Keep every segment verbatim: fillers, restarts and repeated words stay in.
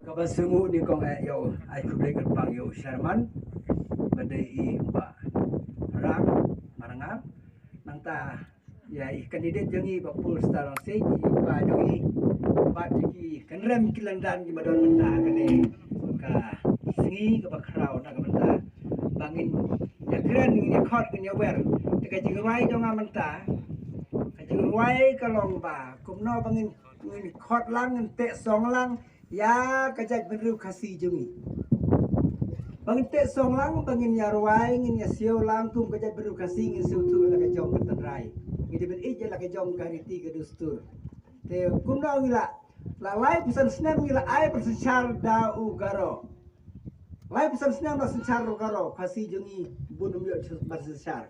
Kaba sngewbha ni kong eh ïa u ai khublei kyrpang ïa u chairman ba dei i Bah Rang Marngar. Nangta ïa i candidate jong i Bah Paul Star Rangse, i pa jong i, bad ki kynrem ki lyndan kiba don mynta ha kane ka sngi kaba khraw na ka bynta ba ngin ïa kren, ngin ïa khot, ngin ïa wer. Te ka jingrwai jong nga mynta, ka jingrwai ka long ba kumno ba ngin, ngin khot lang, ngin teh song lang ïa ka jaitbynriew Khasi jong ngi. Ba ngin teh song lang, ba ngin ïa rwai, ngin ïa siew lang kum ka jaitbynriew Khasi, ngin siew thuh la ka jong ka tynrai. Ngin dei ban ïeit ïa la ka jong ka riti ka dustur. Te kumno ngi la, la laiphew san snem ngi la ai ban synshar da u Garo. Laiphew san snem la synshar da u Garo, Khasi jong ngi bun ym ïoh ban synshar.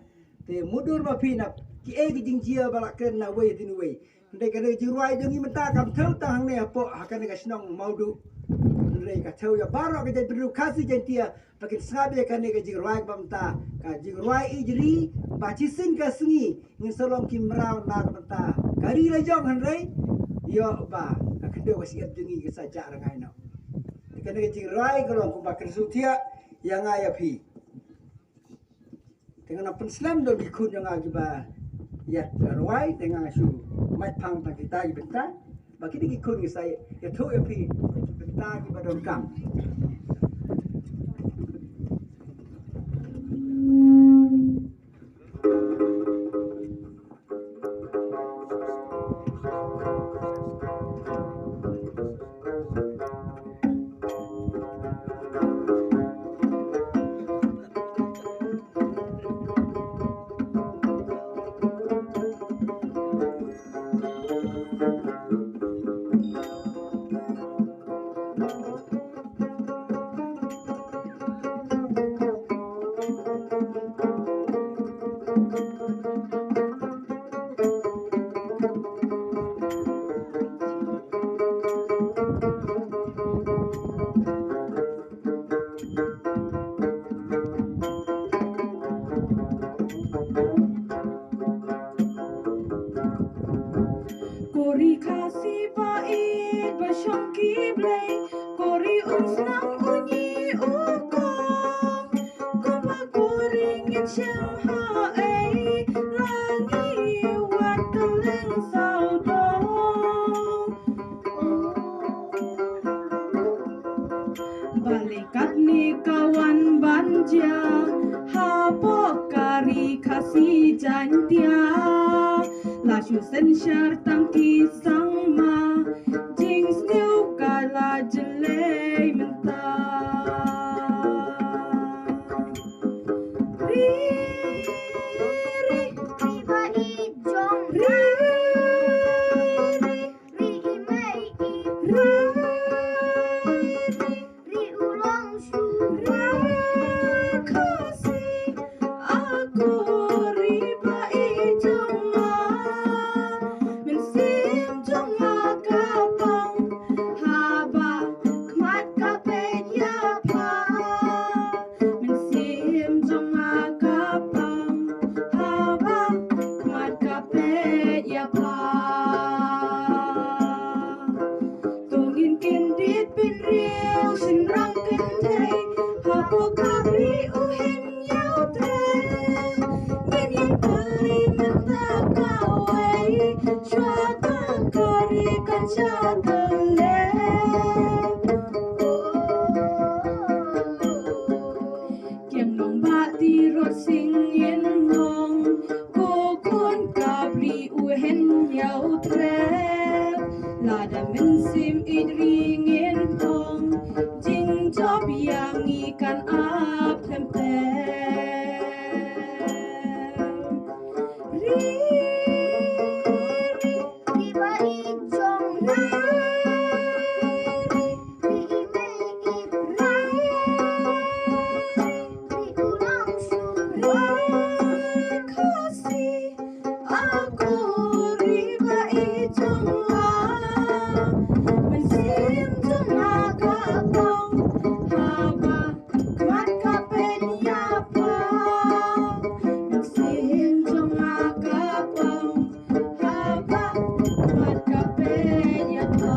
Te mutdur ma phi na kiei ki jingjia ba la kren na wei hadien wei. Hynrei kane ka jingrwai jong ngi mynta kam thew tang hangne hapoh ha kane ka shnong Mawduh. Hynrei ka thew ïa baroh ka jaitbynriew Khasi Jaiñtia ba kin sngap ïa kane ka jingrwai ba mynta, ka jingrwai ïeit ri, ba shisien ka sngi ngin sa long ki mraw na ka bynta ka ri la jong, hynrei ïoh ba ka khyndew ka shyiap jong ngi ka sa jah rngai noh. Te kane ka jingrwai ka long kumba kren sngewthuh ïa nga ïa phi. Te nga nang pynslem da ki khun jong nga kiba ïa rwai, te nga shu mait phang tang kita ki bynta ba kine ki khun ki sa ïathuh ïa phi ki bynta kiba donkam. Ko ri Khasi ba ïeit ba shong ki blei, ko ri un snam u ñi u kong. Kumba ko ri ngin shem ha ei, la ngi wat kylleng sawdong. Balei katne ka wan ban jia hapoh ka ri Khasi Jaiñtia? La shu synshar tang ki sangma, jingsniew ka la jlei mynta. Ri, ri, ri ba ïeit jong, ri, ri, ri i mei i, ri, ri, ri u longshu, ri Khasi, a ko ri ba ïeit jong nga. Mynsiem jong nga ka pang haba khmat ka peit ïa pha. Mynsiem jong nga ka pang haba khmat ka peit ïa pha. To ngin kyndit bynriew shynrang kynthei hapoh ka Ri U Hynñiewtrep. Ngin ïeng tylli mynta kawei, shuwa ba ka ri kan shah tyllep. Kiang Nongbah Tirot Sing Nginlong, ko khun ka Ri U Hynñiewtrep. Lada mynsiem ïeit ri ngin ong, jingjop ïa ngi kan ap khlem tem. Ri, ri, ri ba ïeit jong nga. Ri, ri i mei i, ri, ri u longshu, ri Khasi. A ko ri ba ïeit jong nga, mynsiem jong nga ka pang haba khmat ka peit ïa pha. Mynsiem jong nga ka pang haba khmat ka peit ïa pha.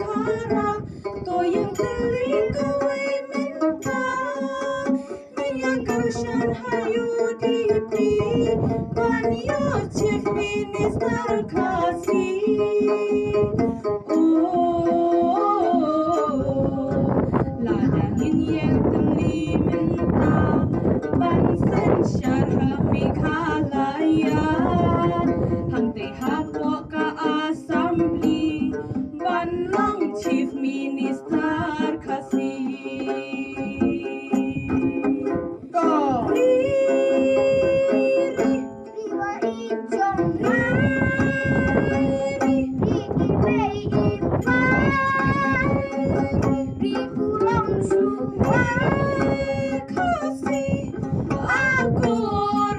Para to ïeng tylli kawei mynta. Mynta ka ruh shen ha U D P ban ïoh Chief Minister Khasi. Oh, lada ngin ïeng tylli mynta ban synshar ha Meghalaya, hangtei hapoh ka Assembly ban long Chief Minister Khasi. Ri, ri, ri ba i jong nga. Ri, ri, ri ba i ba. Ri, ri u long shuwa Khasi. Ako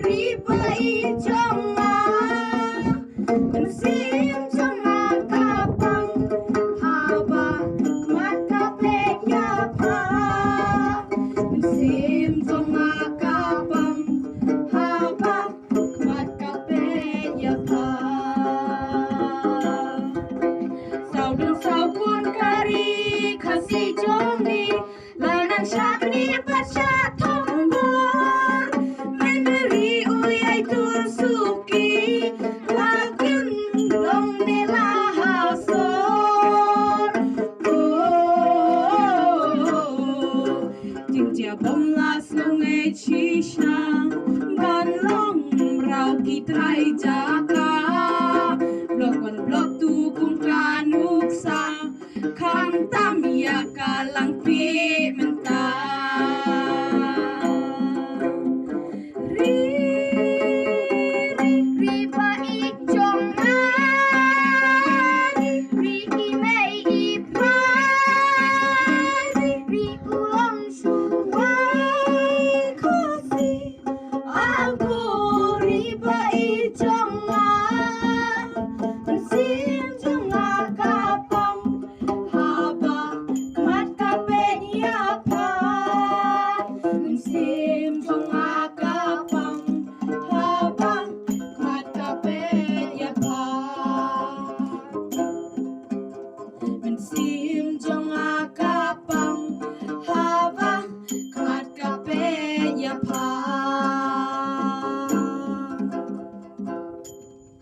ri ba i jong nga. Mynsiem jong nga ka pang haba khmat ka peit ïa pha. Mynsiem jong nga ka pang haba khmat ka peit ïa pha. Saw dang saw khun ka ri Khasi jong ngi, la nang shakri pat sha thombor. Mynta ri u ïai tur suki, la kin long ne la ha sor. Oh, jingtbit bom la sngew ngi shisha ban long mraw ki trai jaka. Block one, block two kum ka nuksa, khamtam ïa ka Langpih mynta. Ri, ri, ri ba i jong nga. Ri, ri i mei i pa. Ri, ri u long shuwa Khasi. Ako ri ba i jong nga. Mynsiem jong nga ka pang haba khmat ka peit ïa pha. Mynsiem jong nga ka pang haba khmat ka peit ïa pha. Mynsiem jong nga ka pang haba khmat ka peit ïa pha.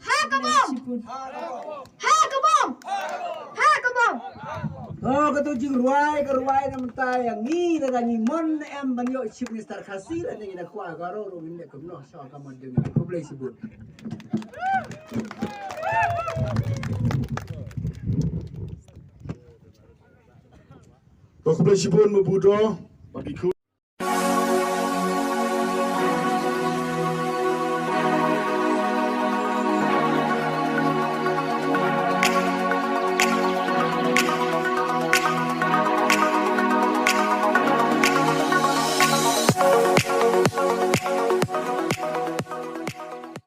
Ha ka bom! Ha ka bom! Ha ka bom! Oh, kato jingrwai ka rwai na mynta ïa ngi, lada ngi mon em ban ïoh Chief Minister Khasi, lada ngi da kwah ka ro ro ngin leh kumno, sha ka mon jong ngi. Khublei shibun. Khublei shibun Mabudo, ba ki